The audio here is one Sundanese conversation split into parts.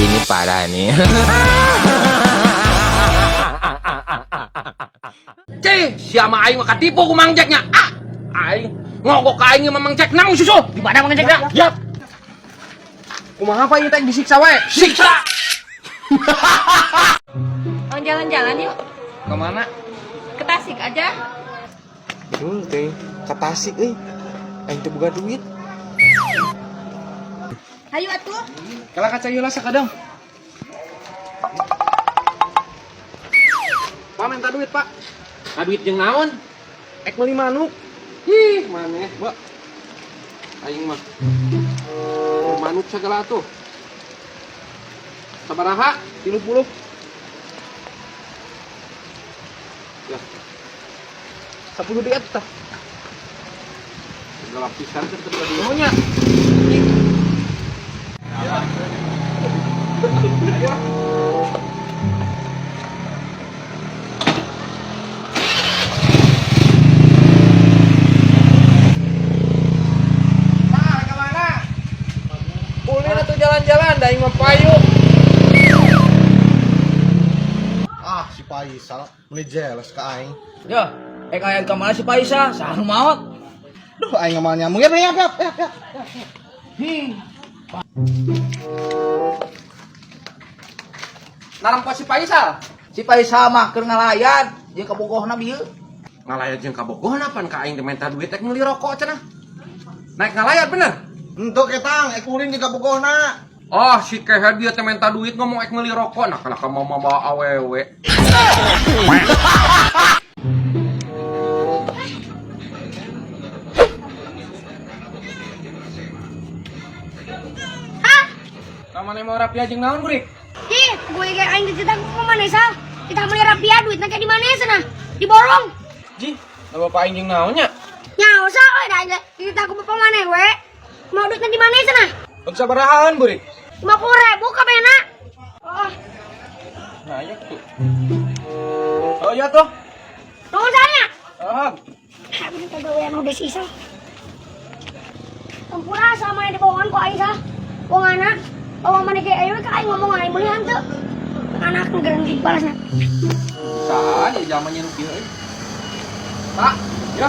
Ini parah nih. Cih, siapa aing mah katipu ku Mang Jacknya. Ah, aing ngogok ka aing mah Mang Jack nang susu. Di mana Mang Jack? Yap. Kumaha apa ini teh disiksa wae? Siksa. Mau jalan-jalan yuk. Kemana? Ke Tasik aja. Betul teh, ka Tasik euy. Aing teu boga duit. Hayu atuh. Kalah kaca heula sakadang. Pak minta duit, Pak. Nah, duit jeung naon? Ek meuli manuk. Ih, maneh, Mbak. Aing mah. Manuk segala tuh. Sabaraha? 30. Ya, 10 deui atuh tah. segala pisan teh teu duit. Nuhun nya. Pak, kemana? Ulin atuh jalan-jalan, da aing mah payu. Ah, si Faisal meni jelas ke aing. Ya, aya ka mana si Paisa? Saha nu maot? Duh, aing mah nyamuk. Ya, ya, ya, ya, ya. Narempos si Faisal. Si Paisa mah keur ngalayan jeung kabogohna bieu. Ngalayat jeung kabogohna pan ka aing teh minta duit rek meuli rokok cenah. Naik ngalayat bener. Entuk etang, ek ulin jeung kabogohna. Oh, si kehed dia teh minta duit ngomong ek meuli rokok. Nah, kenapa mau mawa awewe? Hah? Kamana mau rapia jeung naon, Burik? Ih, gue kayak aing dititah ku mana sal? Kita beli rapia duitnya kayak di mana sana? Diborong. Ji, da bapak aing jeung naonnya? Nyawa sal, oi dah aing dititah ku bapak mana we? Mau duitnya di mana sana? Untuk sabarahaan, Burik? 50.000 kabehna. Oh, Nah, iya tuh. Oh iya tuh. nuhun salnya. Ah, Ah, bener kagawean udah sisa. Tempura sama yang dibohongan ku aing sah. Wong anak, bawa mana kayak aing ka aing ngomong aing meuli henteu. Anak nu gereng dibalasna. Bisa aja zamannya nu kieu euy. Pak, ya.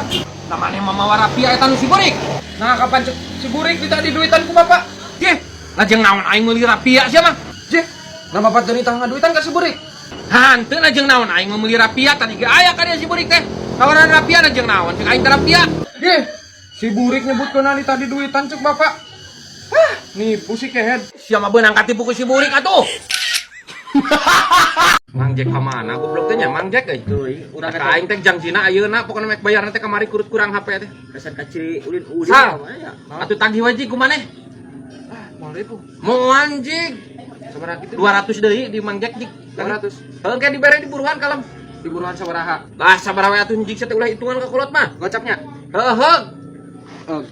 Namanya mama rapia eta nu si Burik. Nah, kapan cek si Burik ditadi duitan ku bapak? Jeh, lajeng naon aing meuli rapia sia mah? Jeh, nah bapak teu nitah ngaduitan ka si Burik. Hanteu lajeng naon aing meuli rapia tadi ge aya ka dia si Burik teh. Tawaran rapia lajeng naon cek aing teh rapia. Jeh, si Burik nyebutkeun tadi duitan cek bapak. Hah, nipu si kehed. Sia mah beunang katipu ku si Burik atuh. Mang Jack ka mana goblok teh nya Mang Jack euy. Urang Ka aing teh jangjina ayeuna pokona mek bayarna teh kamari kurut kurang HP teh. Kesan kaciri ulin-ulin. Sal. Atuh tagih wajib ku maneh. Ah, moal ribu. Moal jig. Sabaraha kitu? 200 deui di Mang Jack jig. 200. Heuh ke dibere di buruan kalem. Di buruan sabaraha? Lah sabaraha we atuh jig teh ulah hitungan ka kolot mah. Gocapnya. Heuh heuh. Oh.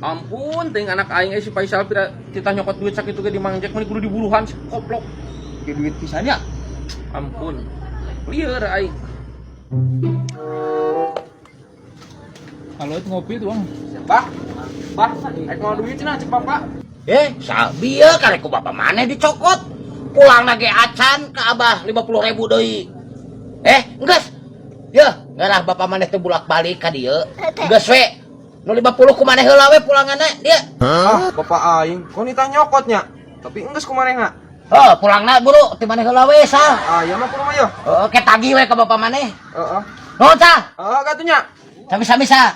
Ampun, ting anak aing si Faisal pira kita nyokot duit sakitu ge di Mang Jack mah kudu diburuhan si koplok. Di duit pisannya. Ampun. Lieur aing. Kalau itu ngopi tuh, Bang. Bah, bah, ek mau duit cenah cek bapak. Eh, bieu karek ku bapak maneh dicokot. Pulang ge acan ka abah 50.000 deui. Eh, enggeus. Yeuh, ngarah bapak maneh teh bolak-balik ka dieu. Geus we. Nu 50 ku maneh heula we pulanganna dieu. Ah, bapak aing, kok nitah nyokotnya? Tapi enggeus ku manehna. Oh, pulangna buru ti maneh heula we sal. Ah, iya mah kumaha yo? Heeh, ke tagih we ka bapak maneh. Heeh. Nuhun sal. Heeh, katunya. Sami-sami sal.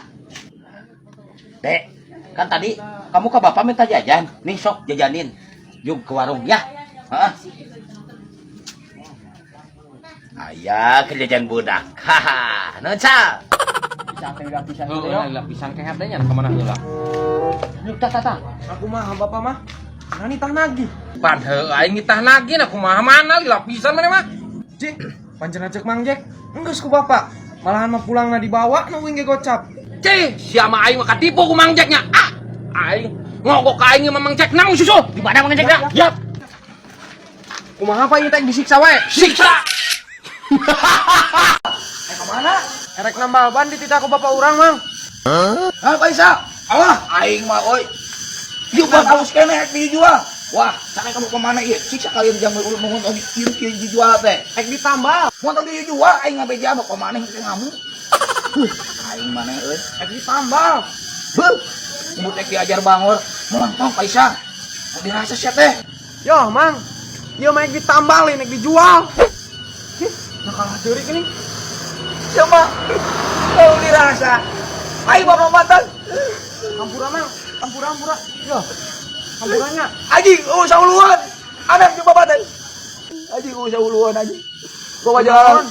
Dek, kan tadi kamu ke bapak minta jajan. Nih sok jajanin. Yuk ke warung ya. Heeh. Aya ke jajan budak. Haha, nuhun sal. Heuh, lah pisan kehed teh nya ka mana heula. Yuk tah tah tah. Aku mah bapak mah. Nah nitah nagih. Pan heuh aing nitah nagih nah kumaha mana lila pisan maneh mah. Jih, pancen cek Mang Jack. Enggeus ku bapak. Malahan mah pulangna dibawa nu uing ge gocap. Cih, sia mah aing mah katipu ku Mang Jacknya. Ah, aing ngogok ka aing mah Mang Jack nang susu. Di mana Mang Jack? Yap, Kumaha pak ieu teh disiksa wae? siksa. Eh kemana? Erek nambal ban dititah ku bapak urang, Mang. Hah, Pak Isa? Alah, aing mah oi. Yuk bagus keneh dijual. Wah, sana kamu kemana ieu? Siksa kalian jam ulun mohon tong ieu kieu dijual teh. Ek ditambal. Mun tong dijual aing ngabeja mah kumaha teh ngamuk. Huh, aing maneh euy. Ek ditambal. Beuh, nyebut rek diajar bangor. Montong Faisal. Mau dirasa sia teh. Yo, Mang. Ieu mah ek ditambal ini ek dijual. Ih, nah kalah ceurik ini. Sia mah mau dirasa. Aing bapak mantan. Ampura, Mang. Ampura, ampura. Yo. Ampuranya. Anjing, oh sauluan. Anak di bapak teh. Anjing, oh sauluan anjing. Bawa jalan.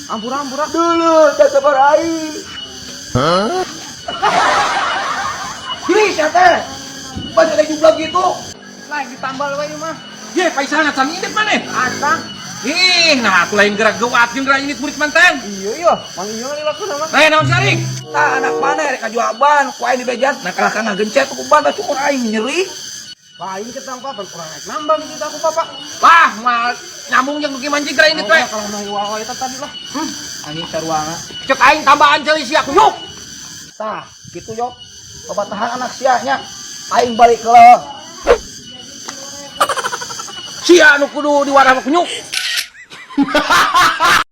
Ampura, ampura. Dulu, tak sabar aing. Hah? Ih, sia teh. Banyak yang jumlah gitu. Lah, ek ditambal we ieu mah. Ye, Faisal ngacan indit maneh. Acang. Ih, nah aku lain gerak gewat jeung gerak indit murid mantan. Iya, iya. Mang iya laku nama. Nah, naon saring? Tah anak mana rek kajual ban, ku aing dibejan. Nah kalah ka ngagencet ku ban cukur aing nyeri. Lain ketangkapan kurang naik nambah gitu aku bapak. Wah, mal nyambung jeung duki mancing gerak indit we. Oh, kalau mau wawa eta tadi lah. Anjing saruana. Cek aing tambahan ceuli sia kuyuk. Tah, gitu yo. Babatahan anak sia nya. Aing balik ke lo. Sia nu kudu diwarah kunyuk.